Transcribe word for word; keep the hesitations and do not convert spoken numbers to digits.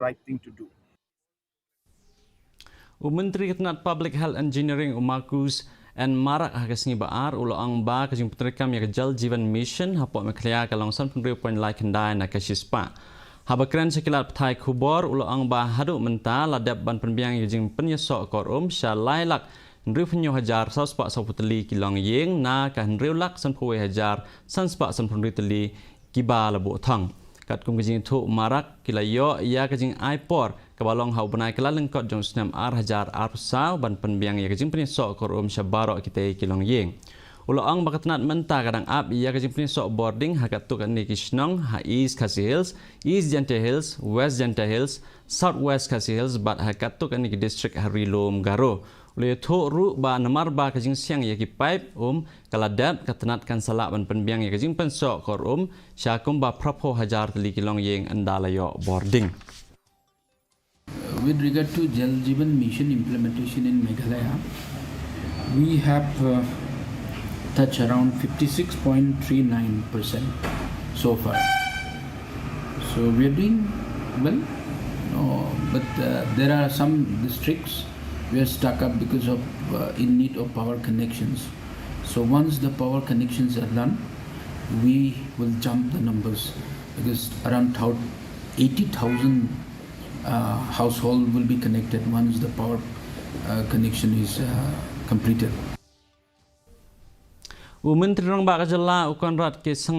right thing to do. U Myntri ka tnat Public Health Engineering u Marcuise N Marak ha ka sngi ba ar u la ong ba ka jingpyntreikam ïa ka Jal Jeevan Mission hapoh Meghalaya ka long sanphew hynriew point lai khyndai na ka shispah. Haba kren sha ki lad pathai khubor u la ong ba haduh mynta la dep ban pynbiang ïa ka jingpynïasoh kor um sha lai lak hynriewphew hynñiew hajar saw spah sawphew tylli ki longïing na ka hynriew lak sanphew wei hajar san spah sanphew hynriew tylli kiba la buh thong. Katkum ka jingïathuh u Marak ki la ïoh ïa ka jingai por kaba long ha u bnai Kyllalyngkot jong u snem ar hajar arphew saw ban pynbiang ïa ka jingpynïasoh kor um sha baroh kitei ki longïing. U la ong ba ka tnat mynta ka dang ap ïa ka jingpynïasoh bording ha katto katne ki shnong ha East Khasi Hills, East Jaintia Hills, West Jaintia Hills, South West Khasi Hills bad ha katto katne ki district ha Ri-lum Garo. U la ïathuh ruh ba namar ba ka jingsiang ïa ki paip um ka la dep, ka tnat kan sa lah ban pynbiang ïa ka jingpynïasoh kor um sha kumba phraphew hajar tylli ki longïing ynda la ïoh bording. With regard to Jal Jeevan Mission implementation in Meghalaya, we have uh, touched around fifty-six point three nine percent so far. So we are doing well, no, but uh, there are some districts we are stuck up because of uh, in need of power connections. So once the power connections are done, we will jump the numbers because around thou- eighty thousand uh, household will be connected once the power uh, connection is uh, completed. U Myntri Rangbah ka Jylla u Conrad K. Sangma